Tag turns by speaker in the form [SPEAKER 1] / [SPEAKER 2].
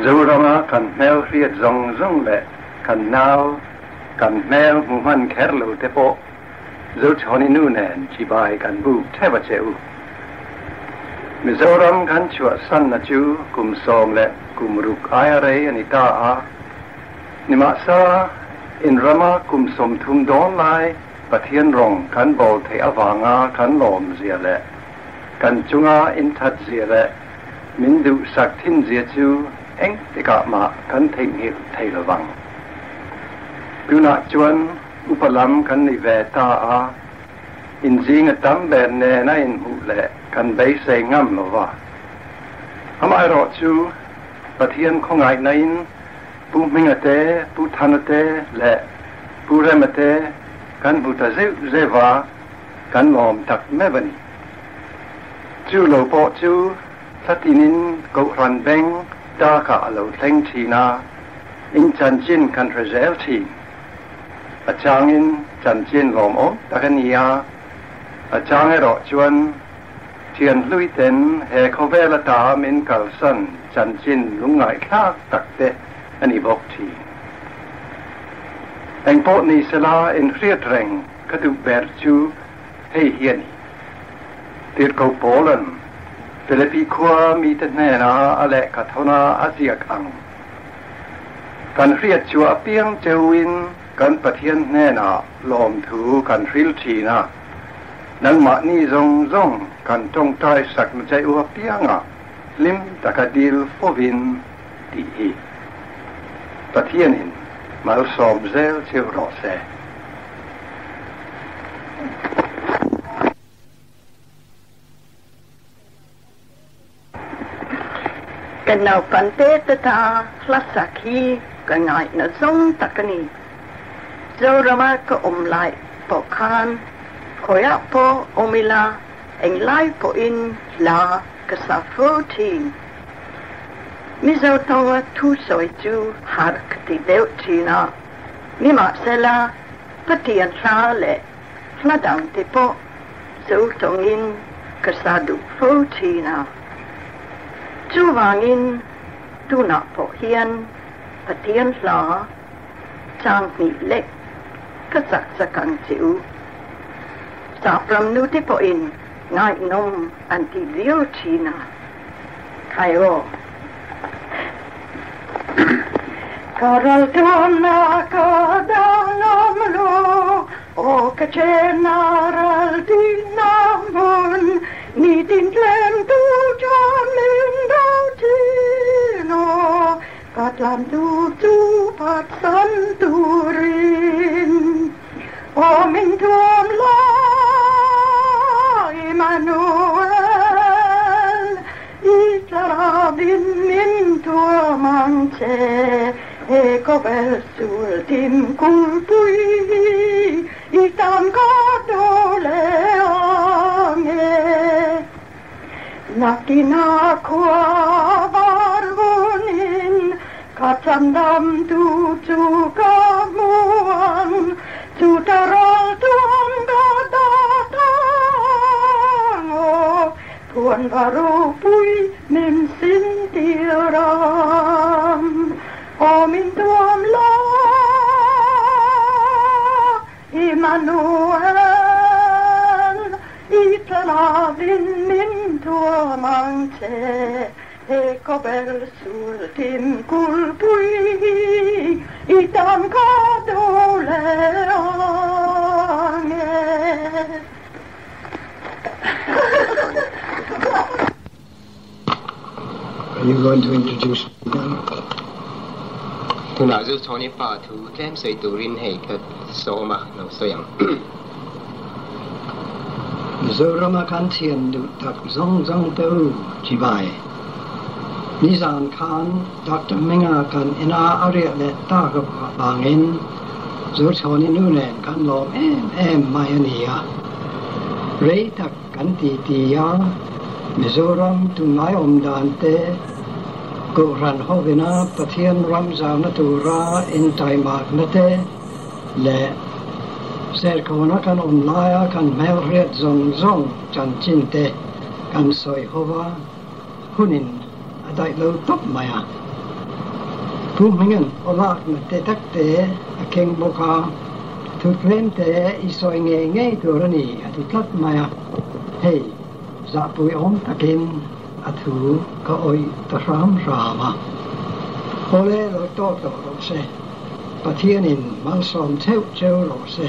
[SPEAKER 1] Zorama kan hmelhriat zawng zawng leh kan nau, kan hmel hmu hman kher lo te pawh Zochhawni nu nen chibai kan buk theuh a che u. Mizoram kan chhuahsanna chu kum sawm leh kum ruk aia rei a ni ta a, nimahsela in rama kum 30 dawn lai Pathian rawng kan bawl theih avanga kan lawm zia leh kan chunga inthat zia leh min duhsak thin zia chu engtikah mah kan theihnghilh thei lovang. Tunah chuan upa lam kan ni ve ta a, inzinga tam ber nena inhmuh leh kan beisei ngam lova. Amaherawh chu Pathian khawngaihnain Pu Hminga te, Pu Thana te leh Pu Rema te kan hmu ta zeuh zeuh a, kan lawm tak meuh a ni. Chu lo pawh chu thla tinin Kohhran beng takah a lo thleng thin a, in chanchin kan hre zel thin. A changin chanchin lawmawm tak a ni a, a chang erawh chuan thian hlui ten he khawvel ata min kalsan chanchin lungngaihthlak tak te a ni bawk thin. Engpawh ni sela inhriat reng ka duh ber chu hei hi a ni. Tirhkoh Paula'n Philippi khua mite hnena a lehkha thawna a ziak ang. Kan hriat chhuah apiang cheuhin kan Pathian hnenah lawmthu kan hril thin a, nangmahni zawng zawng kan tawngtai sakna che u apiangah hlim taka dil fovin tih hi Pathianin malsawm zel cheu rawh se.
[SPEAKER 2] Ka naupan te te ta hla sak hi ka ngaihna zawng tak a ni. Zorama ka awm lai pawh khan khawiah pawh awm ila englai pawhin hla ka sa fo thin. Mizo tawnga thu sawi chu har ka ti deuh thin a, nimahsela Pathian hla leh hla dang te pawh zo tawngin ka sa duh fo thin a. Chuvangin tunah pawh hian Pathian hla chang hnih lek ka sak chak ang che u. Sapram nu te pawhin ngaihnawm an ti viau thin a. Khai aw. Ka ral tawnna ka danglam lo, aw ka chenna ral tinna hmun, nitin tlem tu chuan min do thin aw, ka tlan tu chu phatsan turin. Aw min tuam la Immanuel, i thlarauin min tuam ang che, he khawvel sul thim kulpui hi i tan ka do leh ang e. Nakin a khua var hunin ka chandam tu chu ka hmu ang, chu ta ral tuam ka dat ang aw, thuan va ropui min sin tir ang, aw min tuam la Immanuel. I thlarauin min tuam ang che, he khawvel sul thim kulpui hi i tan ka do leh ang e.
[SPEAKER 3] Are you going to introduce me now?
[SPEAKER 4] Tunah chu Chhawni pa thu tlem sawi turin hei ka sawm a, lo sawi ang.
[SPEAKER 3] Mizorama kan thian duh tak zawng zawng te u chibai. Nizan khan Doctor Hminga kan ina a riah leh tak avangin Zochhawni nu nen kan lawm em em mai a ni a. Rei tak Kan titi a, Mizoram tunlai awm dan te, Kohhran hovina Pathian ram zauna tura intaimakna te leh Serkawna kan awm laia kan hmelhriat zawng zawng chanchin te kan sawi hova, hunin a daih lo tawp mai a. Pu Hminga'n aw lakna te tak te a keng bawk a, thu tlem te i sawi ngei ngei tur a ni a ti tlat mai a, hei zahpui awm takin a thu ka awih ta hram hram a. Awle lo tawk tawh rawh se, Pathianin malsawm cheuh cheu rawh se.